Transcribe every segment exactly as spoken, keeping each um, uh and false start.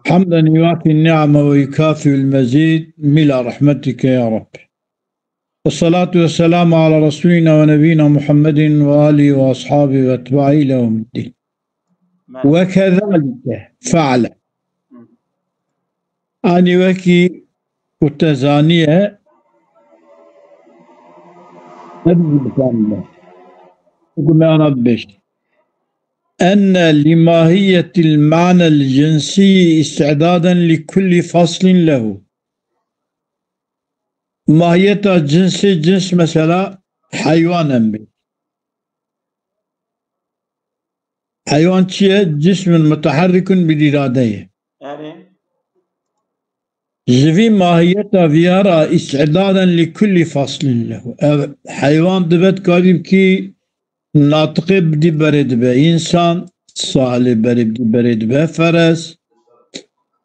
حمدا يوافي النعم ويكافئ المزيد، ملء رحمتك يا رب. والصلاة والسلام على رسولنا ونبينا محمد وآله وأصحابه وأتباعه إلى يوم الدين. وكذلك فعل. Anî wekî ku te zaniye, ev jî bikanîne. Wekî me ana bibêjin. أن لماهية المعنى الجنسي استعدادا لكل فصل له. Mahiyeta cinsê, cins mesela heywan em bê. Heywan çi ye? Cismun muteherrikun bil îrade ye. Erê. Ji vî mahiyeta viya re îstîdaden li kullî faslin lehu. Ev heywan dibe dikarî bikî natiqê bidî berê dibe însan, salê berê bidî berê dibe feres.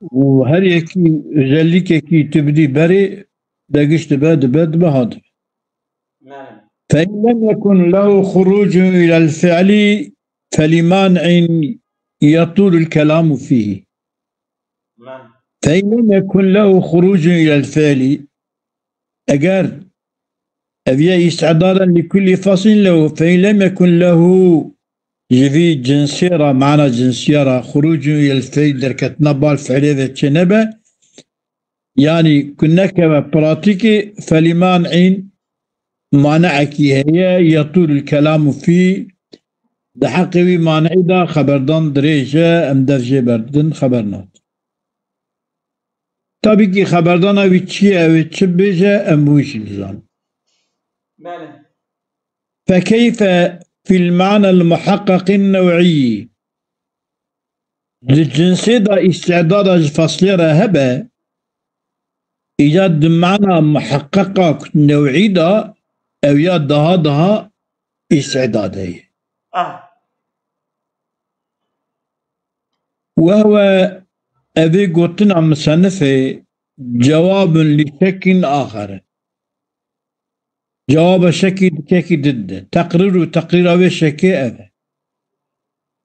Û her yekî özellikekî tu bidî berê degiş dibe, dibe, dibe ha dibe. Belê. فإن لم يكن له خروج إلى الفعل فلمانع يطول الكلام فيه. Belê. فإن لم يكن له خروج إلى الفعل. Eger ev ye استعدادا لكل فصل له، فإن لم يكن له, ji vî cinsê re, mana cinsiye re, خروج إلى الفعل, derketina bal fiilê ve çênebe, yanî ku nekeve pratîkê, فلمانع, maneekî heye, يطول الكلام فيه, di heqê wî maneî de xeberdan dirêj e, em dev jê berdin, xeber nat. Tabî kî xeberdana wî çi ye, ew ê çi bêje, em wî jî nizanin. Belê. فكيف في المعنى المحقق النوعي. Di cinsê de îstidada ji faslê re hebe, îca di mana muheqeqa ku new'î de ew ya daha daha îstidade ye. Ah. Wehwe evê gotina misenifê cewabun li şekkin axere. Cewaba şekî dikekî dide. Teqrîr û teqrîra wê şekê ev e.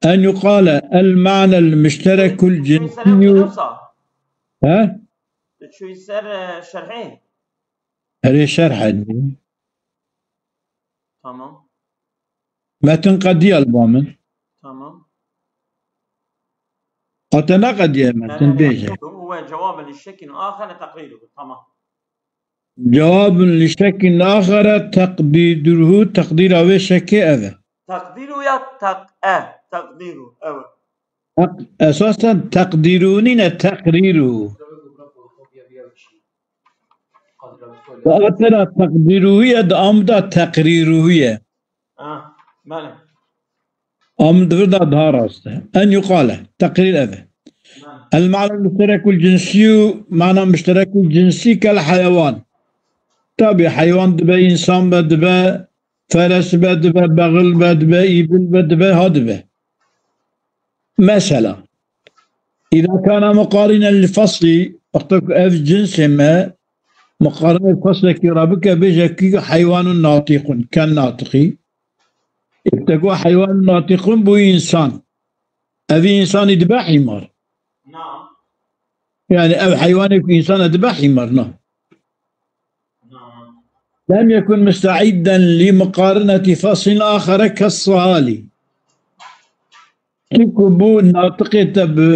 En yuqale el ma'nel muşterekul cinsiyyu. He? Çûyî ser, e, şerhê. Erê şerh edin. Tamam. Metin qediya li ba min. Tamam. Hate neqediye metin, bêje. Huve cevabun li şekkin axere teqrîruhu. Tamam. Cevabun li şekkin axere teqdîruhu, teqdîra wê şekê ev e. Teqdîru ya teq-, e, teqdîru, ew e. Teq-, esasen teqdîru nîne, teqrîru. Di atera teqdîruhu ye, di am de teqrîruhu ye. Ah, belê. Am di vir de daha rast e. En yuqale, teqrîr ev e. Belê. El ma'nel muşterekul cinsiyyu, mana muşterekul cinsî kel heyewan. Tabî heywan dibe, însan be dibe, feres be dibe, bexil be dibe, îbil be dibe, ha dibe. Mesela, îza kana muqarinen li feslî, wexta ku ev cinsê me muqarine feslekî re bike, bêje kî heywanun natiqun, ken natiqî. Îşte ku heywanun natiqun bû însan. Evî însanî dibe hîmar. Na. Yani ev heywanê ku însan e dibe hîmar, na. Na. Lem yekun musteidden li muqarineti feslin axere kes sihali. Çi ku bû natiqê te bi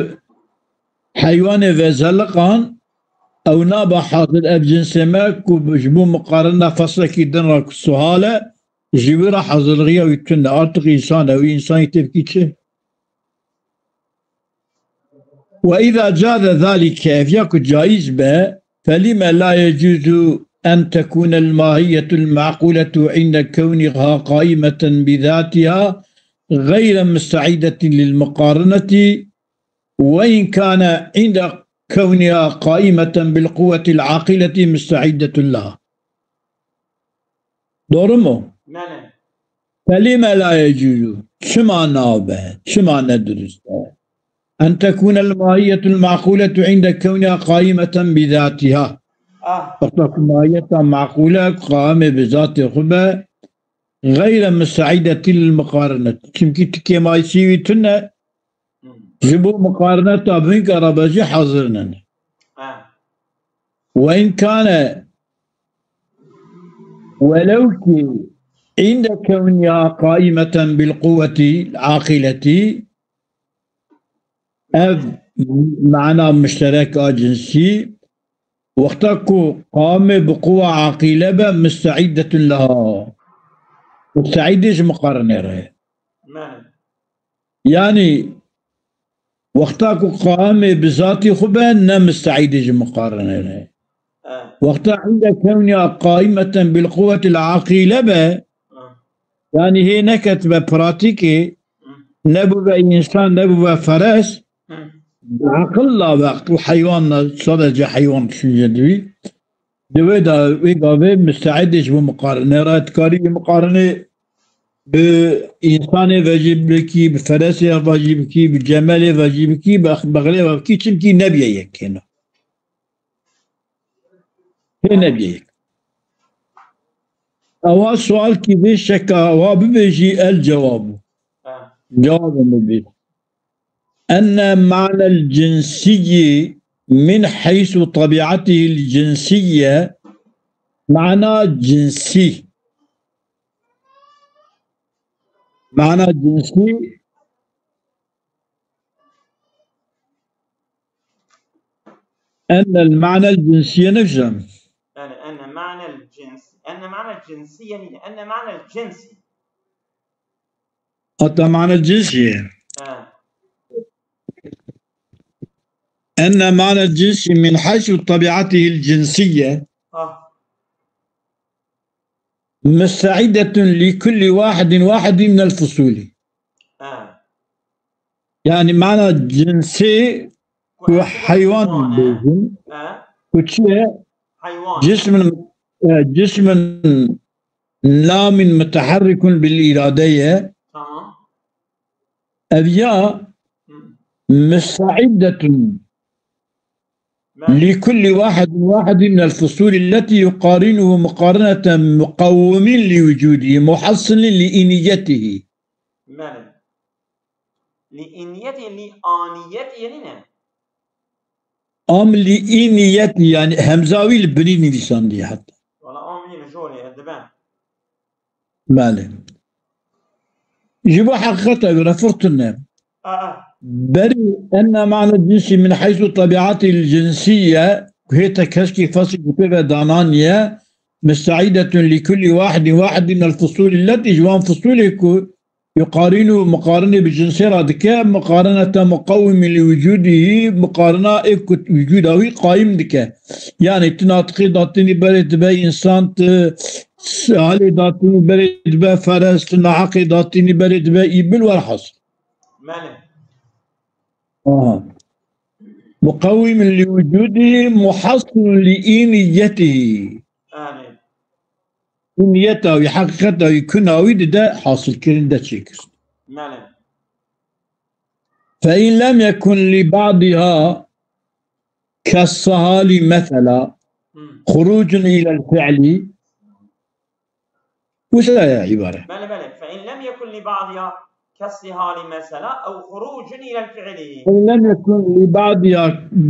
heywanê ve zeliqan, ew nabe hazir ev cinsê me ku bi, ji bo miqarina feslekî din re ku suhal e, ji wî re hazirlixiya wî tune. Artık însan e, wî însanî tê bikî çi? Ve îza caze zalike, ev ya ku caiz be, felime la yecuzu en tekunel mahiyetul ma'kuletu inde kewniha qaimeten bizatiha gayre mustaidetin lil muqarineti, ve in kane inde kewniha qaimeten bil quvetil aqileti mustaidetun laha. Doğru mu? Belê. Felime la yecuzu. Çima nabe? Çima ne durust e? En tekunel mahiyetul ma'kuletu inde kewniha qaimeten bizatiha. Ah. Wexta ku mahiyeta ma'kule qaimê bi zatê xwe be, gayre mustaidetin lil muqarinet. Çimkî tu kêmayîsî wî tune, Hmm. Ji bo miqarineta binka re be jî hazir nin. Ha. وإن كان ولو كي عند كونها قائمة بالقوة العاقلة، ev mana muşterek a cinsî, wexta ku qamê bi quwa aqîle be, musteîdetun leha. Musteîdê ji miqarinê re. Belê. Yanî, wexta ku qamê bi zatî xwe be, ne musteîdê ji miqarinê re. Eh. Wexta inde kewniya qaîmeten bil quwetil aqîle be, Eh. yanî hê neketibe pratîkê, Hmm. nebûbe însan, nebûbe feres, Hmm. bi aqilla ve, ku heywan ne, sadece heywan düşünce dibî. Di wê de, wê gavê musteîdê ji bo miqarinê re, dikarî wî miqarinê bi însanê ve jî bikî, bi feresê ve jî bikî, bi cemelê ve jî bikî, bi bexlê ve bikî, çimkî nebiye yek hêna. Hê nebiye yek. Ewa sual kî vê şeka ewa bibêjî el cewab. Ha. Cewabê min bê. أن معنى الجنسي من حيث طبيعته الجنسية، معنى جنسي، معنى جنسي، أن المعنى الجنسي نفسه. Yani, أن معنى الجنس، أن معنى الجنسية، yani, أن معنى الجنسي. Hatta mana cinsî. Ha. أن معنى الجنس من حيث طبيعته الجنسية Ha. مستعدة لكل واحد واحد من الفصول. Ha. Yani mana cinsî ku heywan Ha. dibêjin. Ha. Ku çi ye? Heywan. Cismin, e, cismin نام متحرك بالإرادة. Tamam. Ev ya Hı. مستعدة Belê. لكل واحد واحد من الفصول التي يقارنه مقارنة مقوم لوجوده محصل لإنيته. Belê. Li iniyetê, li aniyetê, yani ne? Am li iniyetî, yani hemza wî li binî nivîsandiye heta. Wala am yê li jorê, ez dibem. Belê. Ji bo heqîqeta wî re firtin e. Aa. Berî enne ma'na cinsî min heysu tebiatil cinsîye, hê te keşkî feslî ku pê ve dananiye, mista'îdetun li kulli wahidin wahidin el fusûl, illetî ji wan fusûlê ku yuqarînu, miqarinê bi cinsê re dike, miqarinete muqawimî li wicûdî, miqarina ê ku wicûda wî qayîm dike. Yani tu natiqê datinî berê dibe însan, tu halê datinî berê dibe feres, tu naheqê datinî berê dibe îbil, welhasil. Belê. Aha. Muqawimî li wicûdî, muhasilun li îniyetî. Belê. Û niyeta wî, heqîqeta wî, kuna wî dide hasilkirin, de çêkir. Belê. فإن لم يكن لبعضها كالصهال مثلا Hmm. خروج إلى الفعل. Wisa ya îbare. Belê, belê. فإن لم يكن لبعضها كالصهال مثلا أو خروج إلى الفعل. فإن لم يكن لبعضها,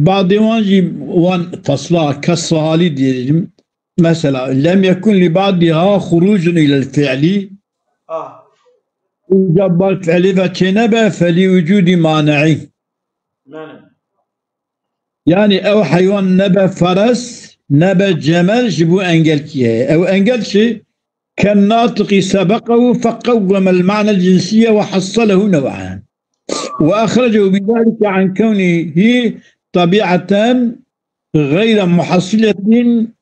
badê wan jî wan tasla kessahalî diyelim. Mesela, lem yekun li ba'diha hurucun ilel fi'li. Ah. Îca bad fi'lî ve çênebe, felî wicûdî mane'î. Belê. Yani ew heywan nebe feres, nebe cemel ji bo engel kî heye. Ew engel çi? Ken natiqî sebeqehu feqewwemel ma'nel cinsiyye ve hassalehu nev'an. Ve ahrecahu bidalike an kewnihi tabi'eten gayre muhassiletin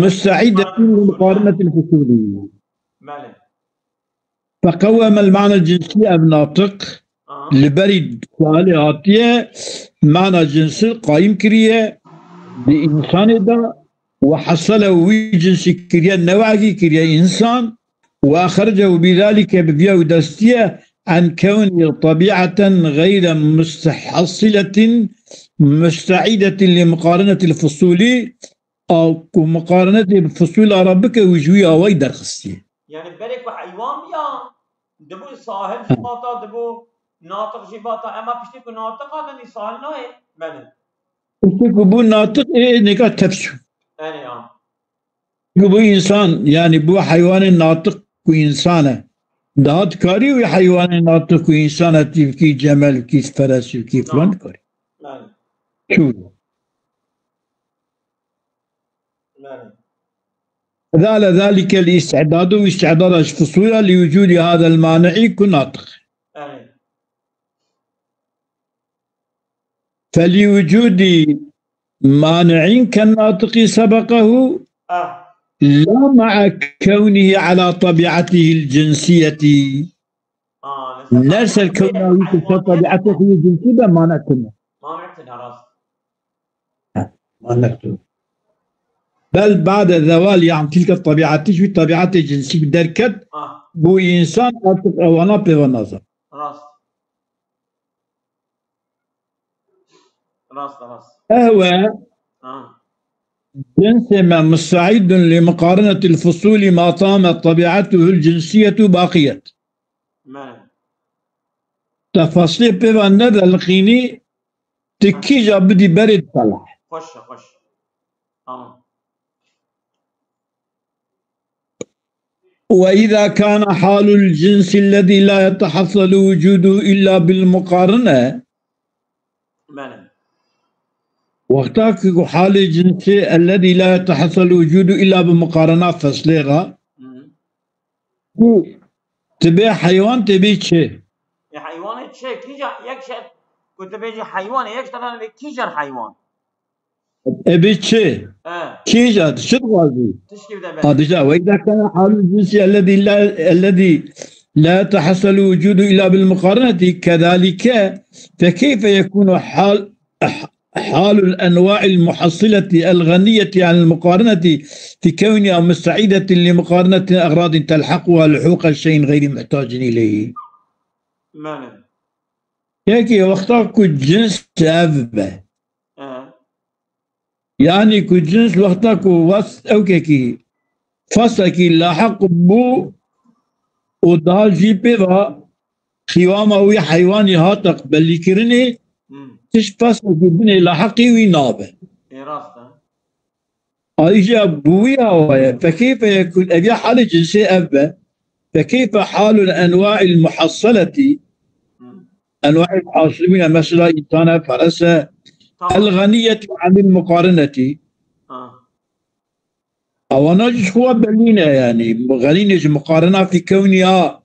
مستعدة لمقارنة الفصول. Belê. فقوم المعنى الجنسي, ev natiq Aha. li berî sualê hatiye, mana cinsî qayîm kiriye di însanê de, ve hasale wî cinsî kiriye, new'ekî kiriye însan, ve axrecahu bidalike, bi viya wî destiye, an kewni tabi'eten gayre mustehasiletin muste'idetin li muqarenetil fusuli, a ku miqarenetê bi fisûla re bike, wî ji wî awayî derxistiye. Yani berê ku heywan biya, dibû sahil He. Furata, dibû Natiq jî vata, ema piştî ku natiq hatin îsal nayê. Belê. Piştî ku bû natiq ê nêka tefs. Erê ya. Ku bû însan, yanî bû heywanê natiq ku însan e. Daha dikarî wî heywanê natiq ku însan e, tî bikî cemel, bikî feres, bikî filan dikarî. Belê. Çû. Belê. Zale zalike li îstidadu, îstidada ji fisûya li wicûdî hadel mani'î ku natiq. Belê. Felî wicûdî mani'în ken natiqî sebeqehu, la ma'a kewnîhî ala tebi'atihî l cinsiyetî. Ne ser kewna wî ku ser tebi'etê xwe yê cinsî be mane tune. Mane tune, rast. Mane tune. Bel ba'de zewal, yan tilke tebi'etî, ji wî tebi'etê cinsî derket, bû însan artık ewana pê ve nazan. Rast. Rast, rast. Ehwe cinsê me mustaidun li muqarinetil fusuli ma tamet tebi'atuhul cinsiyetu baqiyet. Belê. Te feslê pê ve nede liqînî, tu kîja bidî berê difelah. Xweş e, xweş. Tamam. وإذا كان حال الجنس الذي لا يتحصل وجوده إلا بالمقارنة. Belê. Wexta ku halê cinsê ellezî la yetehesel wucudu illa bi muqarena feslê re, ku tibê heywan tê bê çi? Ê heywanê çi? Kîja yek şer ku tibê jî heywanê, yek şer tane bê kîjer heywan? Ebi çi? He. Kîja, çi dixwazî? Tişkî bide be. Ha, dija, وإذا كان حال الجنس الذي لا، الذي لا يتحصل وجوده إلا بالمقارنة كذلك، فكيف يكون حال، حال الأنواع المحصلة الغنية عن المقارنة في كونها مستعيدة لمقارنة أغراض تلحقها لحوق شيء غير محتاج إليه؟ Belê. Yekî wexta ku cins ev be. He. Yanî ku cins wexta ku wes ewkekî fesekî laheq bû û daha jî pê ve qîwama wî heywanî hate bellîkirinê, Hmm. tişt fesekî binê laheqî wî nabe. Ê rast e. Ayrıca bu ya, فكيف يكون, ev ya halê cinsê ev be, فكيف حال الأنواع المحصلة, Hmm. enwaî hasibîne, mesela însane, ferese, Tamam. الغنية عن المقارنة. Ha. Ewana jî ji xwe belî ne, yanî, xenîne ji muqarena fî kewniya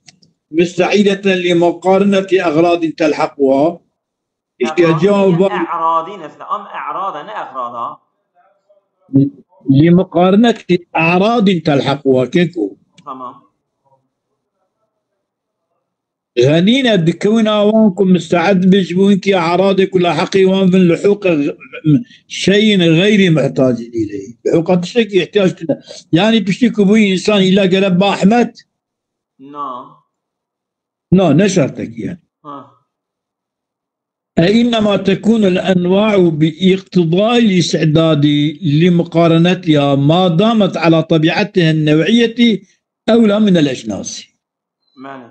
مستعيدة لمقارنة أغراض تلحقها. Îhtiyacê wan va. E'radî ne, em e'rada ne egrada. لمقارنة أعراض تلحقها, keko. Tamam. Xenîne dikewin a wan ku miste'ed bi ji bo hinkî e'radê ku laheqî wan bin, lihuqa şeyin xeyrî muhtacin îleyh. Lihuqa tiştekî ihtiyac tune. Yanî piştî ku bû însan îla gere bi Ahmet? Na. Na, ne şertekî ye. Ha. أي إنما تكون الأنواع باقتضاء الاستعداد لمقارنتها ما دامت على طبيعتها النوعية أولى من الأجناس. Mane.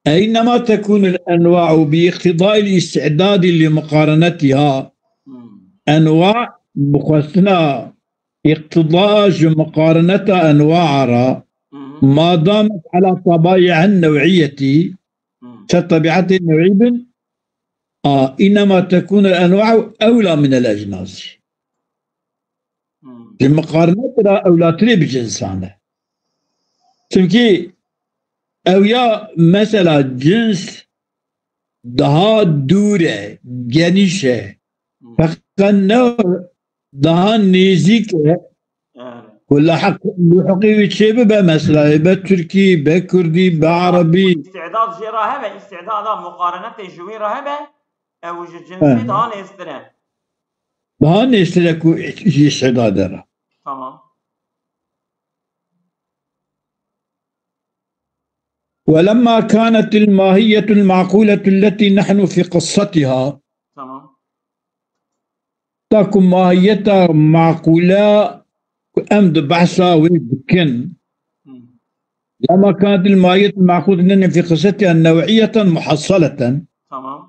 أي إنما تكون الأنواع باقتضاء الاستعداد لمقارنتها. Hmm. Enwa bi xwestina îqtida ji muqareneta enwa re, Hmm. ma damet ala tabaî'in new'iyetî, Hmm. ser tebietê new'î bin, a, înema tekûnul enwa'u ewla minel ecnasî. Hmm. Li miqarinet re ewlatirê bi cinsan e. Çimkî ew ya mesela cins daha dûr e, genîş e. Hmm. Feqet ne daha nêzîk e. Yani. Ku laheq, lihuqî wî çê bibe, mesela, be Tirkî, be Kurdî, be Erebî. Îstidad jê re hebe, îstidada muqarenetê ji wî re hebe, ew ji cinsê He. daha nêztir e. Daha nêztir e ku ji îstidadê re. Tamam. ولما كانت الماهية المعقولة التي نحن في قصتها. Tamam. Ta ku mahiyeta maqûle ku em di behsa wê dikin, Hmm. لما كانت الماهية المعقولة في قصتها نوعية محصلة Tamam.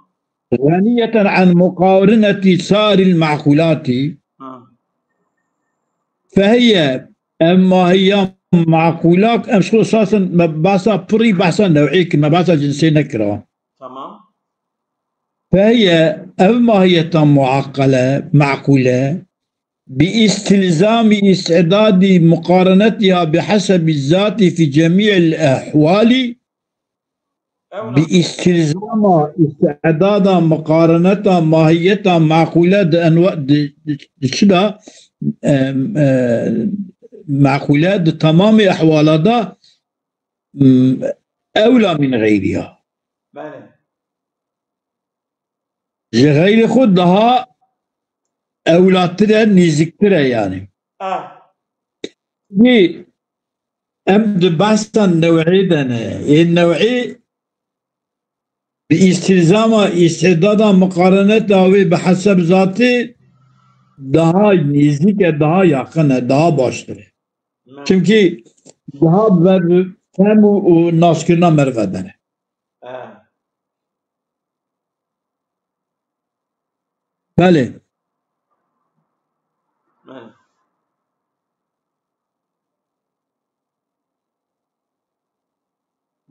غنية عن مقارنة سائر المعقولات Ha. فهي، ev mahiya maqûla, em ji xwe esasen me behsa pirî behsa new'ê kir, me behsa cinsê nekira. Tamam. فهي، ev mahiyeta muaqqele, maqûle, bi îstilzamî îstîdadî muqarenetiha bi hesebi zatî fî cemî'il ehwalî, Ewla. Bi îstilzama îstîdada muqareneta mahiyeta maqûle di enwa-, di, di, di çi de, em, e, maqûle di temamê ehwala de, m, ewla min xeyriya. Belê. Ji xeyrê xwe daha ewlatir e, nêzîktir e yani. Ah. Jî em di behsa new'ê de ne. Ê new'ê bi îstilzama îstîdada muqareneta wê bi heseb zatê daha nêzîk e, daha yaqin e, daha baştir e. Çimkî daha ber fehm û, û naskirina merive de ne. Ah. Belê. Belê.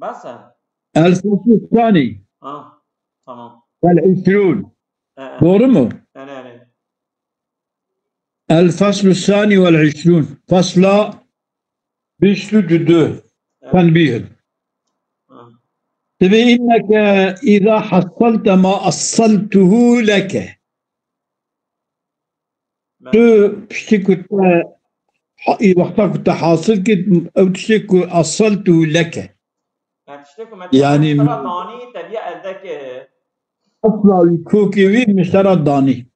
Bes e. El Faslu Sani. Ha, tamam. El Işrun. E, e. Doğru mu? Erê, erê. El Faslu Sani vel Işrun. Fasla bîst û du. Evet. Tenbîh. Ha. Dibê inneke îza hassalte ma assaltuhu leke. Evet. Tu piştî ku te ha-, wexta ku te hasil kir, ew tiştê ku assaltuhu leke. Yani tiştê ku me Yani sana danî, te viya elde kir. Asla wî, kokê wî min sana danî.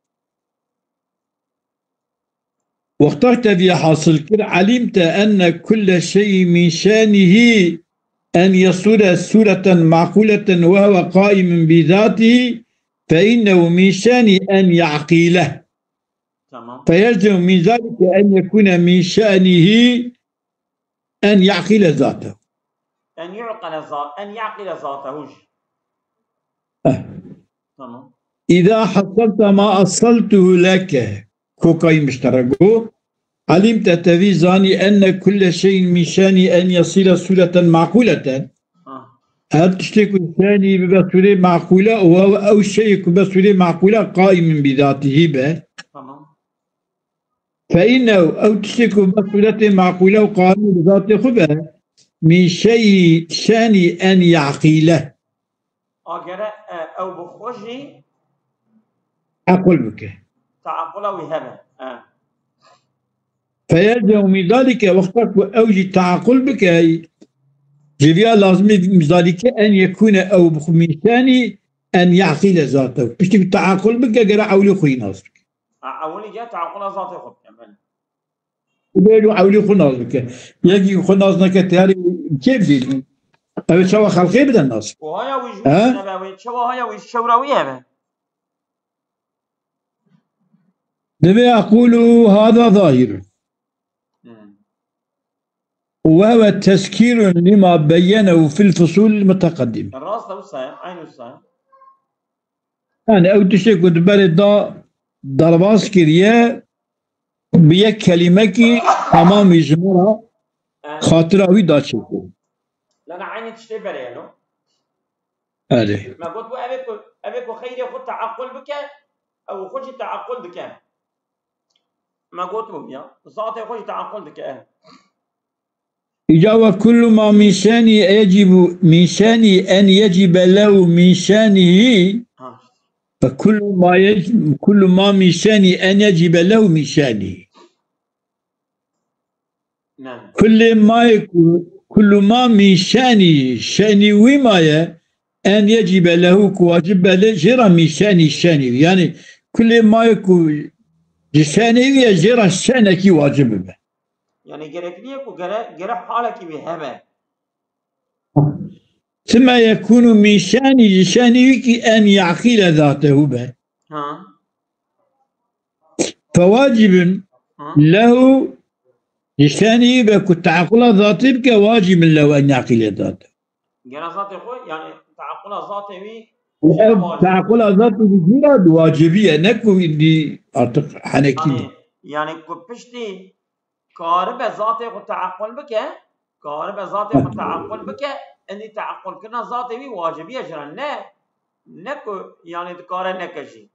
Wexta te vî hasil kir, alimte enne kulle şeyî min şenihî en yesûre sûreten maqûleten ve huve qaimun bi zatihî fe innehu min şenî en yaqîle. Tamam. Fe yelzemu min zalike en yekûne min şenihî en yaqîle zatehu. En yuqile za-, en yaqîle zatehu jî. Eh. Tamam. Îza hasalta ma asaltuhu leke. Kokayî mişterek bû. Alimte, te vî zanî enne kulle şeyin min şenî en yasîle sûreten maqûleten. Ha. Her tiştê ku şenî bibe sûrê maqûle û ew, ew şeyê ku be sûrê maqûle qaimin bi zatihî be. Tamam. Fe innehu, ew tiştê ku bi sûretê maqûle û qanûn bi zatê xwe be, min şeyî şenî en yaqîle. A gere, e, ew bi xwe jî eqil bike. Teaqula wî hebe. E. Feyelzemu min zalike, wexta ku ew jî teaqul bike, ji viya lazimî min zalike en yekûne ew bi xwe min şenî en yaqîle zatehu. Piştî ku teaqul bike, gere ewlî xwe yî nas bike. Ha, ewilî gel teaqula zatê xwe bike, belê. Bêro ewlî xwe nas bike. Yekî xwe nas neke teyarî kê bidî? Ew ê çawa xelqê bide nas? Û haya wî ji He? wî nebe wê, çawa haya wî ji çewra wî hebe? Divê eqûlu hada zahîrun. Hmm. Û huve tezkîrun lima beyyenehu fil fusûl muteqeddîm. Rast e, wisa ye, eyn wisa ye. Yani ew tiştê ku di berê da derbas kiriye, bi yek kelîmekî tamamî ji me re E. xatira wî da çêkir. Lana eynî tiştê berê ye, no? Erê. Me got, bu evê ku, evê ku xeyrê xwe teaqul bike, ew xwe jî teaqul dike. Me got bû ya. Zatê xwe jî teaqul dike. Îca ve kullu ma min şenî yecibu, min şenî en yecibe lehu min şenî. Ha. Ve kullu ma yec-, kullu ma min şenî en yecibe lehu min şenî. Ne. Kulê mayê ku, kullu ma min şenî, şenî wî maye, en yecîbe lehu ku wacib be lê jê re min şenî, şenî. Yani kulê mayê ku ji şenê wî ye, jê re şenekî wacib bibe. Yani gerekli ye ku gere, gere halekî wî hebe. Sime yekûnu min şenî, ji şenî wî kî en yaqîle zatehu be. Ha. Fewacibun Ha. lehu Ji şenî be ku tequla zatê bike, wacib min lew en yaqîle zat. Gera zatê xwe, yani tequla zatê wî Ev tequla zatê wî jî re wacibî ye, ne ku îdî artık henekî yani, yani ku piştî karibe zatê xwe tequl bike, karibe zatê xwe tequl bike, endî tequlkirina zatê wî wacibî ye jî re. Ne, ne ku yani dikare neke jî.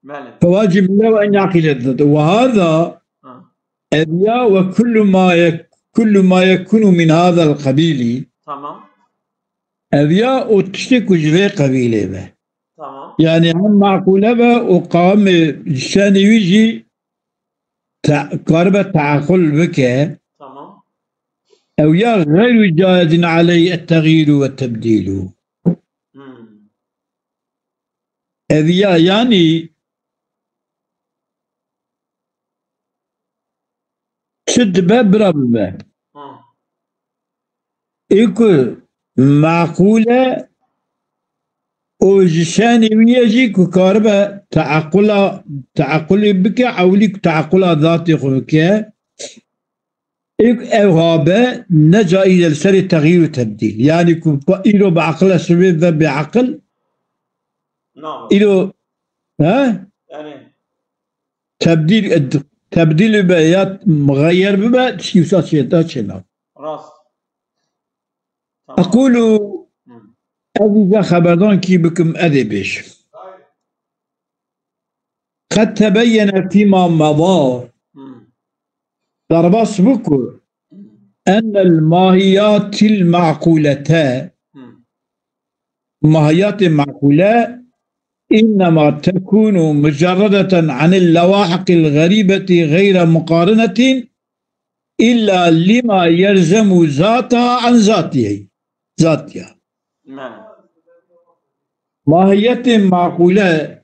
Belê. Fewacib lew en yaqîle zat. Ve hada Ha. Ev ya ve kullu ma yek-, kullu ma yekunu min hadal qebîlî. Tamam. Ev ya û tiştê ku ji vê qebîlê be. Tamam. Yani hem maqule be û qawimê şenê wî jî te-, karibe tequl bike. Tamam. Ew ya gayru caizin aleyh et-texyîru ve tebdîlu. Hmm. Ev ya, yanî çi dibe bira bibe. Ha. Ê ku maqûl e û ji şenê wî ye jî ku karibe tequla, tequlê bike, ewlî ku tequla zatê xwe bike. Êk ew habe ne caiz e li serê texyîr û tebdîl. Yanî ku pa-, îro bi aqil e, sibê ve bê aqil. Nabe. Îro, he? Yani. Tebdîl, tebdîl be ya muxeyyer bibe, tişkî wisa çê, ta çê nav. Rast. Tamam. Ekulu, Hı. Ez îca xeberdan kî bikim, ez ê bêjim. Qed tebeyyene fîma meda. Hmm. Derbas bû ku Hmm. enel mahiyatil maqulete, Hmm. mahiyatê maqule, innema tekunu mucerredeten anil lewahaqil gharibeti gayre muqarinetin illa lima yelzemu zata an zatihi. Zatiha. Belê. Mahiyetê maqule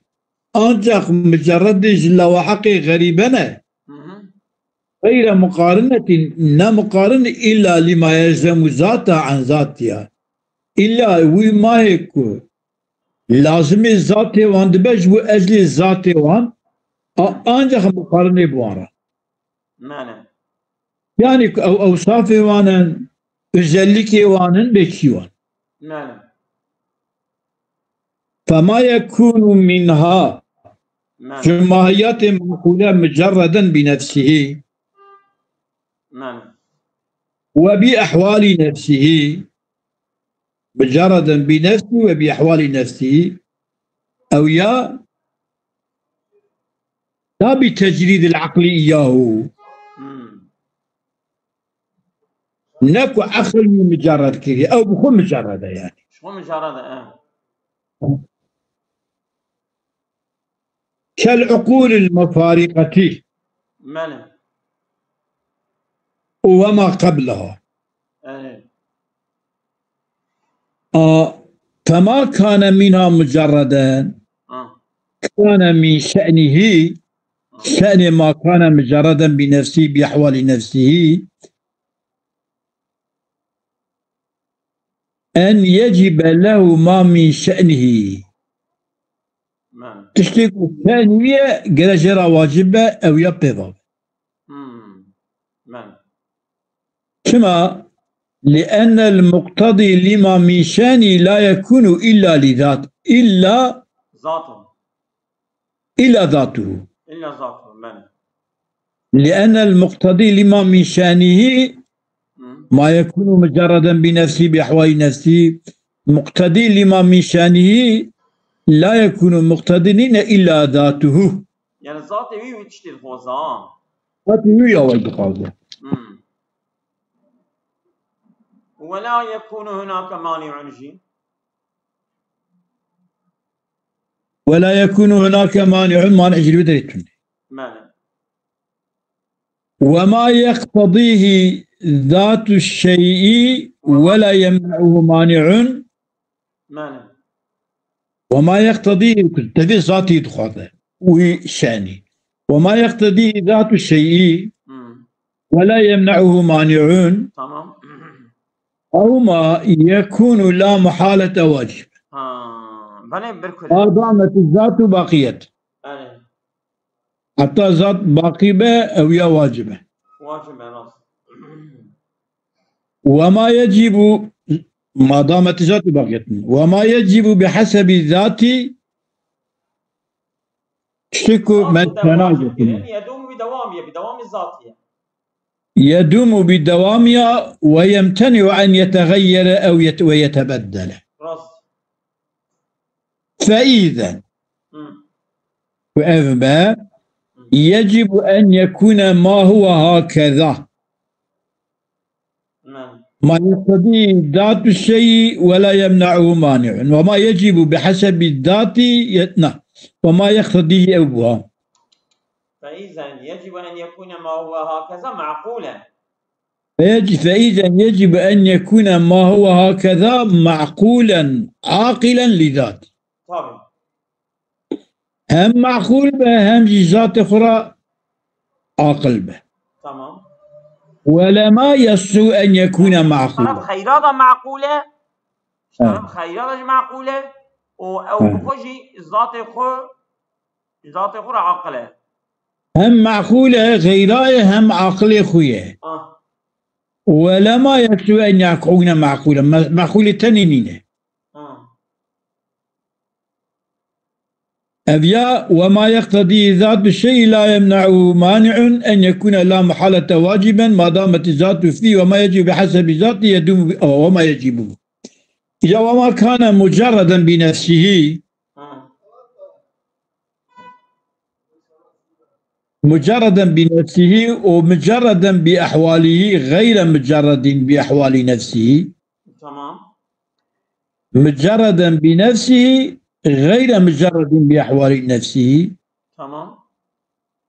ancak mucerredê ji lewahaqê xerîbe ne. Hı hı. Gayre muqarinetin, ne muqarin illa lima yelzemu zata an zatiha. Illa wî mahê ku lazimê zatê wan dibe ji bo eclê zatê wan, a, ancak muqarinê bi wan re. Belê. Yani ku ew ewsafê wan in, özellikê wan in, bêkî wan. Belê. Fema yekunu minha. Belê. Ji mahiyetê maqule mucerreden bi nefsihî. Belê. Ve bi ehwali nefsihî. Mucerreden bi nefsihî ve bi ehwali nefsihî. Ew ya La bi tecrîdil eqlî îyahu. Hmm. Ne ku eql wî mucerred kiriye, ew bi xwe mucerred e yani. Ji xwe mucerred e, e. Kel uqûlil mufarîqetî. Belê. Û wema qebleha. Erê. A, fema kane minha mucerreden, Ha. Kane min şe'nihî, Ha. Şe'nê ma kane mucerreden bi nefsî, bi ehwalî nefsihî, en yecibe lehu ma min şe'nihî. Belê. Tiştê ku şe'nî ye, gere jê re wacib be, ew ya pê ve. Hmm. Belê. Çima? Li'ennel muqtedî lima min şe'nî la yekunu illa li zat, illa Zatu. illa zatuhu. Illa zatu, belê. Li'ennel muqtedî lima min şe'nihî Hı. ma yekunu mucerreden bi nefsî, bi ehwali nefsî. Muqtedî lima min şe'nihî la yekunu muqtedî nîne illa zatuhu. Yani zatê wî wî tiştê dixwaze, ha? Zatê wî ya wî dixwaze. Hmm. Ve la yekunu hunake mani'un jî. Ve la yekunu hunake mani'un, mani ji wî derê tune. Belê. Ve ma yeqtedîhi zatu şey'i ve la yemne'uhu mani'un. Belê. Ve ma yeqtedî, tevî zatî dixwaze. Wî şenî. Ve ma yeqtedî zatu şey'i Hmm. ve la yemne'uhu mani'un. Tamam. Ew ma yekunu la muhalete wacib. Ha, belê bir kule. Ma damet zatu baqiyet. Belê. Heta zat baqî be, ew ya wacib e. Wacib e, rast. Wema yecibu, ma damet zatu baqiyetun. Wema yecibu bi hasebi zati, tiştê ku me tena gotin. Yedumu bi dewamiye, bi dewami zatiye. Yedumu bi dewamiya ve yemteni'u en yetegayyere ew yet-, ve yetebeddele. Rast. Fe izen. Hı. Ku ev be, yecibu en yekune ma huve hakeza. Hı. Ma yektedî zatu şeyi ve la yemne'uhu mani'un. Ve ma yecibu bi hasebi zati ye-, na. Ve ma yektedî ew buha. فإذا يجب أن يكون ما هو هكذا معقولا. فيجب، فإذا يجب أن يكون ما هو هكذا معقولا عاقلا لذاته. Tabii. Hem maqûl be, hem jî zatê xwe re aqil be. Tamam. Ve lema yesû en yekûne maqûla. Şeref xeyra da maqûl e. Şeref xeyra da jî maqûl e. Û ew bi xwe jî zatê xwe, zatê xwe re aqil e. Hem maqûl e, xeyra ye, hem aqilê xwe ye. Ah. Ve lema yesû en yekûne maqûla. Me-, maqûlê tenê nîne. Ah. Ev ya, وما يقتضي ذات الشيء لا يمنعه مانع أن يكون لا محالة واجبا ما دامت الذات فيه وما يجب بحسب ذاته يدوم ب-، أو وما يجب. إذا وما كان مجردا بنفسه، مجردا بنفسه ومجردا بأحواله غير مجرد بأحوال نفسه. Tamam. مجردا بنفسه غير مجرد بأحوال نفسه. Tamam.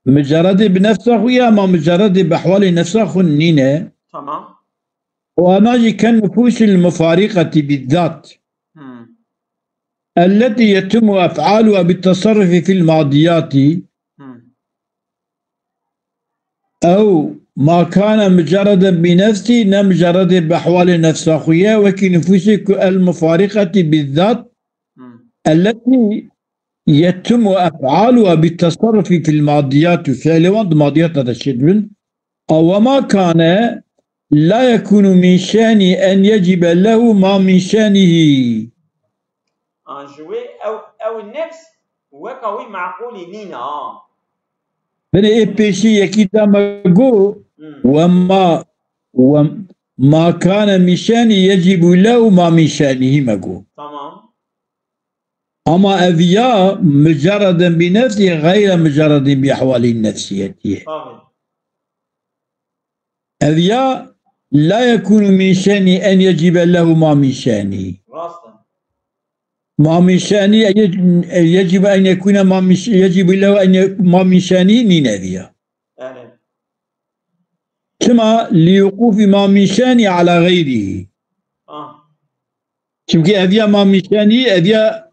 Mucerredê bi nefsa xwe ye, ama mucerredê bi ehwalê nefsa xwe nîne. Tamam. û ema jî ke nufûsil mufarîqetî bizzat. Hmm. Elletî yetimu ef'aluha bit tasarrufi fil madiyatî. Hmm. Ew ma kane mucerreden bi nefsî, ne mucerredê bi ehwalê nefsa xwe ye, wekî nufûsê ku el mufarîqetî bizzat. Hmm. Elletî yetimu ef'aluha bit tasarrufi fil madiyat û fiilê wan di madiyata de çêdibin. Ew wema kane la yekunu min şenî en yecibe lehu ma min şenîhî. A, ji wê ew, ew nefs weka wî meqûlî nîne, ha. Binê ê pêşî yekî da me got, Hmm. wema, wem-, ma kane min şenî yecîbu lehu ma min şenîhî me got. Tamam. Ama ev ya mucerreden bi nefsî gayre mucerredin bi ehwalî nefsiyetî ye. Tabii. Ev ya la yekunu min şenî en yecibe lehu ma min şenî. Rast e. Ma min şenî, yec-, yecibu en yekune ma min ş-, yecibu lehu en ye-, ma min şenî nîne ev ya. Yani. Çima? Li wuqûfî ma min şenî ala xeyrî. Ah. Çimkî ev ya ma min şenî, ev ya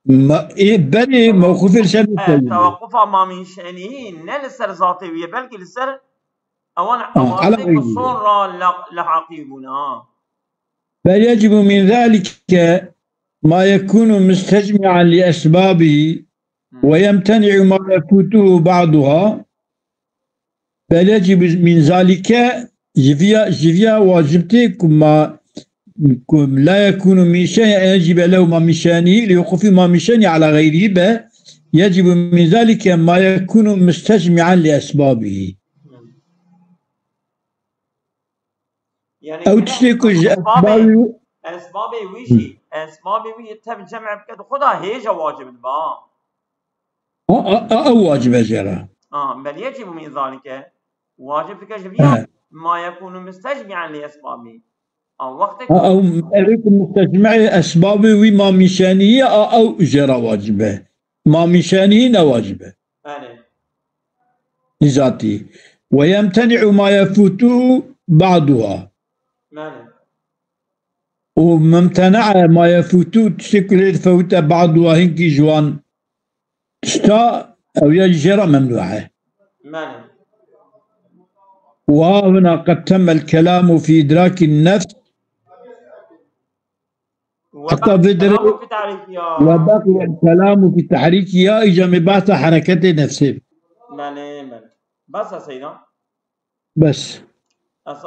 ma-, ê berê mewqûfê li ser e, nîşenî. Tewaqqufa ma min şenî ne li ser zatê wî ye, belkî li ser ewan, ah, ewan ala tê ku xeyrî. Sonra le-, lehiqî bûne, ha. Bel yecibu min zalike ma yekunu mustecmi'an li esbabihi Hmm. ve yemteni'u ma yefutuhu ba'duha. Bel yecib min zalike, ji viya, ji viya wacib tê ku ma, ku la yekunu min şenî en yecibe lehu ma min şenî, li wuqufî ma min şenî ala xeyrî be, yecib min zalike ma yekunu mustecmi'an li esbabihi. Yani ew tiştê ku ji esbabê, esbabê wî, esbabê wî jî, esbabê wî tev cem bike di xwe de hêja wacib dibe. A, a, a, ew wacib e jê re. A, bel yecib min zalike. Wacib dike ji vî ya, he, ma yekunu mustecmi'an li esbabî. A, wextê ku, a, ew, ew ku mustecmi'ê esbabê wî ma min şenî ye, a, ew jê re wacib e. Ma min şenî ne wacib e. Belê. Li zatî. Ve yemteni'u ma yefutu ba'duha. Belê. Û mumtene'e ma yefutu, tiştê ku lê difewite ba'duha hinkî ji wan tişta, ew ya jê re memnû e. Belê. Ve hahuna qed temmel kelamu fî idrakin nefs. Heta vê derê, وبقي الكلام في تحريكها. Ve baqiyel kelamu fî tehrîkiha, îca me behsa hereketê nefsê. Belê, belê. Bes e Seyda. Bes. Ez